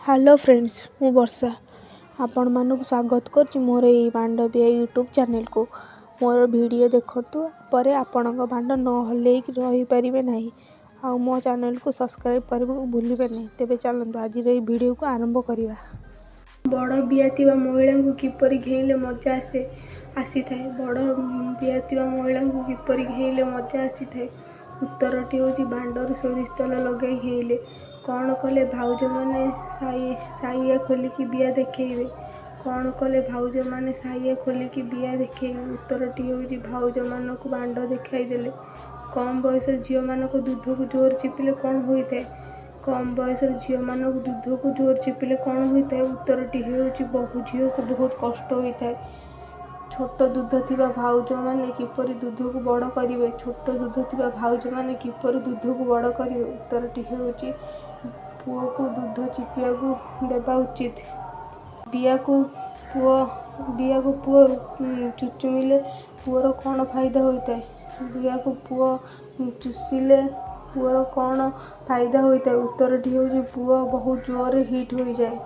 Hello friends, ମୁଁ ବର୍ଷା ଆପଣମାନଙ୍କୁ ସ୍ୱାଗତ କରୁଛି ମୋର ଏଇ ବାଣ୍ଡବିଆ ୟୁଟ୍ୟୁବ୍ ଚ୍ୟାନେଲ୍କୁ। ମୋର ଭିଡ଼ିଓ ଦେଖନ୍ତୁ ପରେ ଆପଣଙ୍କ ବାଣ୍ଡ ନ ହଲେଇକି ରହିପାରିବେ ନାହିଁ। ଆଉ ମୋ ଚ୍ୟାନେଲ୍କୁ ସବସ୍କ୍ରାଇବ୍ କରିବାକୁ ଭୁଲିବେ ନାହିଁ। ତେବେ ଚାଲନ୍ତୁ, ଆଜିର ଏଇ ଭିଡ଼ିଓକୁ ଆରମ୍ଭ କରିବା। ବଡ଼ ବିଆ ଥିବା ମହିଳାଙ୍କୁ କିପରି ଘେଇଁଲେ ମଜା ଆସିଥାଏ? ବଡ଼ ବିଆ ଥିବା ମହିଳାଙ୍କୁ କିପରି ଘେଇଁଲେ ମଜା ଆସିଥାଏ? ଉତ୍ତରଟି ହେଉଛି, ବାଣ୍ଡରେ ସୋରିଷ ତେଲ ଲଗାଇ ଘେଇଁଲେ। କ'ଣ କଲେ ଭାଉଜମାନେ ଶାୟା ଖୋଲିକି ବିଆ ଦେଖାଇବେ? କ'ଣ କଲେ ଭାଉଜମାନେ ଶାୟା ଖୋଲିକି ବିଆ ଦେଖାଇବେ? ଉତ୍ତରଟି ହେଉଛି, ଭାଉଜମାନଙ୍କୁ ବାଣ୍ଡ ଦେଖାଇଦେଲେ। କମ୍ ବୟସର ଝିଅମାନଙ୍କ ଦୁଧକୁ ଜୋରରେ ଚିପିଲେ କ'ଣ ହୋଇଥାଏ? କମ୍ ବୟସର ଝିଅମାନଙ୍କ ଦୁଧକୁ ଜୋରରେ ଚିପିଲେ କ'ଣ ହୋଇଥାଏ? ଉତ୍ତରଟି ହେଉଛି, ବୋହୂ ଝିଅକୁ ବହୁତ କଷ୍ଟ ହୋଇଥାଏ। ଛୋଟ ଦୁଧ ଥିବା ଭାଉଜମାନେ କିପରି ଦୁଧକୁ ବଡ଼ କରିବେ? ଛୋଟ ଦୁଧ ଥିବା ଭାଉଜମାନେ କିପରି ଦୁଧକୁ ବଡ଼ କରିବେ? ଉତ୍ତରଟି ହେଉଛି, ପୁଅକୁ ଦୁଧ ଚିପିବାକୁ ଦେବା ଉଚିତ। ବିଆକୁ ପୁଅ ଚୁଚୁମିଲେ ପୁଅର କ'ଣ ଫାଇଦା ହୋଇଥାଏ? ବିଆକୁ ପୁଅ ଚୁଷିଲେ ପୁଅର କ'ଣ ଫାଇଦା ହୋଇଥାଏ? ଉତ୍ତରଟି ହେଉଛି, ପୁଅ ବହୁତ ଜୋରରେ ହିଟ୍ ହୋଇଯାଏ।